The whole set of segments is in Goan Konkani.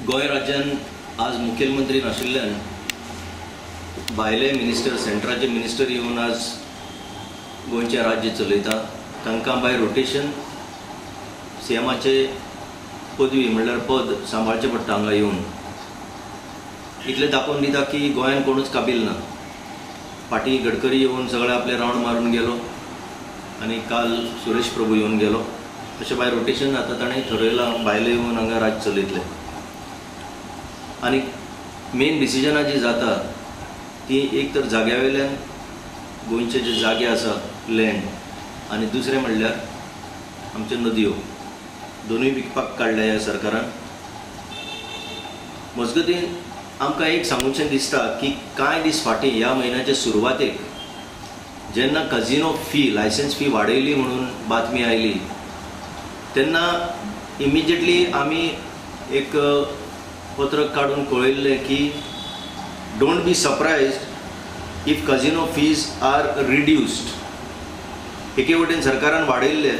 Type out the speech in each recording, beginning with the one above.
गोंय राज्यान आज मुखेलमंत्री नाशिल्ल्यान भायले मिनिस्टर, सेंट्राचे मिनिस्टर येवन आज गोंयचें राज्य चलयता. तांकां बाय रोटेशन सीएमाचे पदवी म्हणल्यार पद सांबाळचें पडटा हांगा येवन. इतलें दाखोवन दिता की गोंयान कोणूच काबील ना. फाटीं गडकरी येवन सगळे आपले रावंड मारून गेलो आनी काल सुरेश प्रभू येवन गेलो. अशें बाय रोटेशन आतां ताणें ठरयलां, भायले येवन हांगा राज्य चलयतले. आनी मेन डिसिजनां जीं जाता ती एक तर जाग्या वयल्यान गोंयचे जे जागे आसा लँड, आनी दुसरें म्हणल्यार आमच्यो नदयो, दोनूय विकपाक काडल्या ह्या सरकारान. मजगतीं आमकां एक सांगूचें दिसता की कांय दीस फाटीं ह्या म्हयन्याचे सुरवातेक जेन्ना कझिनो फी, लायसन्स फी वाडयली म्हणून बातमी आयली तेन्ना इमिजिएटली आमी एक पत्रक काडून कळयल्लें की don't be surprised if casino fees are reduced. एके वटेन सरकारान वाडयल्ले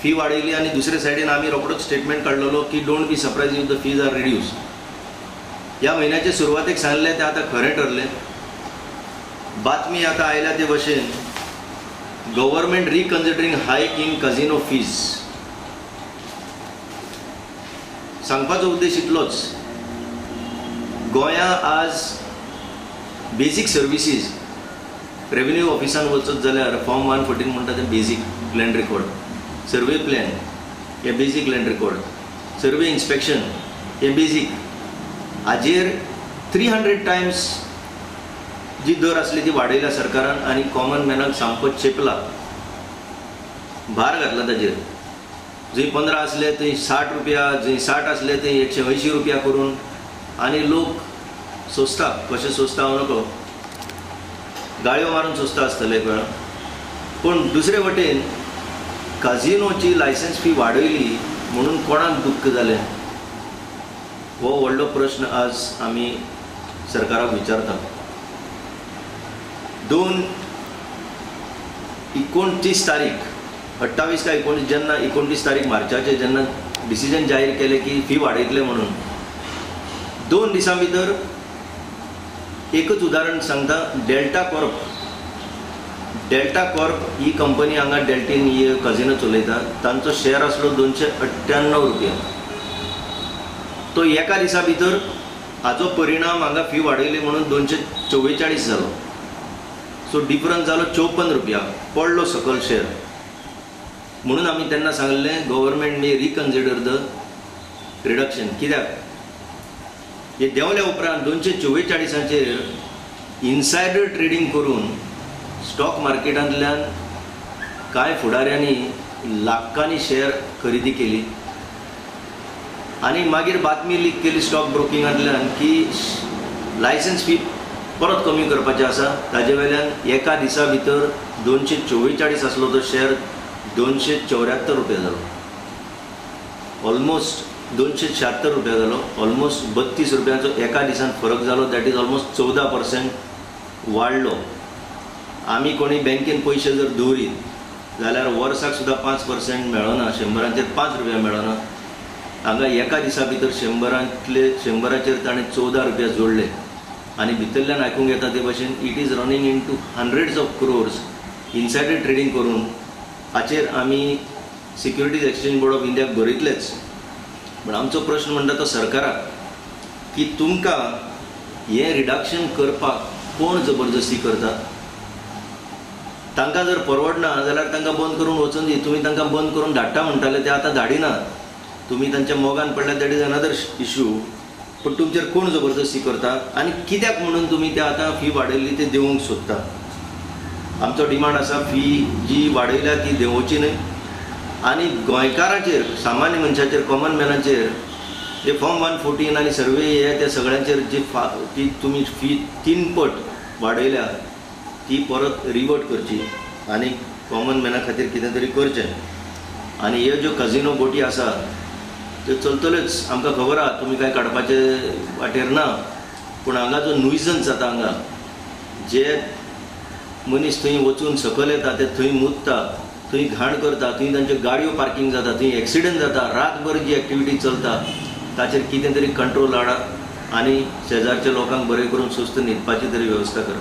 फी वाडयली आनी दुसरे सायडीन आमी रोखडोच स्टेटमेंट काडलेलो की don't be surprise if the fees are reduced. ह्या म्हयन्याचे सुरवातेक सांगलें तें आतां खरें ठरलें. बातमी आतां आयल्या ते भशेन government reconsidering hike in casino fees. सांगपाचो उद्देश इतलोच, गोंया आज बेजीक सर्विसीज रेवेन्यू ऑफिसान वचत जाल्यार फॉर्म 114 म्हणटा तें basic land record, survey plan हें basic land record, survey inspection हें बेजीक. हाजेर 300 टायम्स जी दर आसली ती वाडयल्या सरकारान आनी कॉमन मॅनाक सामको चेपला, भार घातला ताजेर. जंय 15 आसले थंय 60 रुपया, जंय 60 आसले थंय 180 रुपया करून, आनी लोक सोंसता. कशें सोंसता हांव नको, गाळयो मारून सोंसता आसतले एक वेळा. पूण दुसरे वटेन काजिनोची लायसन्स फी वाडयली म्हणून कोणाक दुख्ख जालें हो व्हडलो प्रश्न आज आमी सरकाराक विचारता. 29 तारीख, 28 काय 19, जेन्ना 29 तारीख मार्चाचे जेन्ना डिसिजन जाहीर केलें की फी वाडयतले म्हणून, 2 दिसां भितर एकच उदाहरण सांगता, डेल्टा कॉर्प. डेल्टा कॉर्प ही कंपनी हांगा डेल्टीन ही कझिनो चलयता, तांचो शेअर आसलो 298 रुपया. तो एका दिसा भितर हाचो परिणाम हांगा फी वाडयली म्हणून 244 जालो. सो डिफरन्स जालो 54 रुपया, पडलो सकल शेअर. म्हणून आमी तेन्ना सांगलें government may reconsider the reduction. कित्याक हे देंवल्या उपरांत 244 इनसायडर ट्रेडींग करून स्टॉक मार्केटांतल्यान कांय फुडाऱ्यांनी लाखांनी शेअर खरेदी केली आनी मागीर बातमी लीक केली स्टॉक ब्रोकिंगांतल्यान की लायसन्स फी परत कमी करपाचें आसा. ताजे वयल्यान एका दिसा भितर 244 आसलो तो शेअर 274 रुपया जालो, ऑलमोस्ट 276 रुपया जालो, ऑलमोस्ट 32 रुपयांचो एका दिसान फरक जालो. That is almost 14% वाडलो. आमी कोणी बँकेन पयशे जर दवरीत जाल्यार वर्साक सुद्दां 5% मेळना, 100 5 रुपया मेळना. हांगा एका दिसा भितर 100 ताणें 14 रुपया जोडले आनी भितरल्यान आयकूंक येता ते भशेन it is running into hundreds of crores insider trading करून. हाचेर आमी सिक्युरिटीज एक्सचेंज बोर्ड ऑफ इंडियाक बरयतलेच, पूण आमचो प्रश्न म्हणटा तो सरकाराक की तुमकां हें रिडक्शन करपाक कोण जबरदस्ती करता? तांकां जर परवडना जाल्यार तांकां बंद करून वचून दी. तुमी तांकां बंद करून धाडटा म्हणटाले ते आतां धाडिनात, तुमी तांच्या मोगान पडल्यार that is another issue. पूण तुमचेर कोण जबरदस्ती करता आनी कित्याक म्हणून तुमी ते आतां फी वाडयल्ली ते देंवोवंक सोदता? आमचो डिमांड आसा फी जी वाडयल्या ती देंवोवची न्हय आनी गोंयकाराचेर, सामान्य मनशाचेर, कॉमन मॅनाचेर जे फॉर्म 114 आनी सर्वे हे त्या सगळ्यांचेर जी ती तुमी फी 3 पट वाडयल्या ती परत रिवर्ट करची आनी कॉमन मॅना खातीर कितें तरी करचें. आनी ह्यो ज्यो कझिनो बोटी आसा त्यो चलतल्योच, आमकां खबर आहा तुमी कांय काडपाचे वाटेर ना, पूण हांगा जो नुयजन्स जाता, हांगा जे मनीस थंय वचून सकयल येता ते थंय मुतता, थंय घाण करता, थंय तांच्यो गाडयो पार्कींग जाता, थंय एक्सिडंट जाता, रातभर जी एक्टिविटी चलता ताचेर कितें तरी कंट्रोल हाडा आनी शेजारच्या लोकांक बरें करून सुस्त न्हिदपाची तरी वेवस्था करा.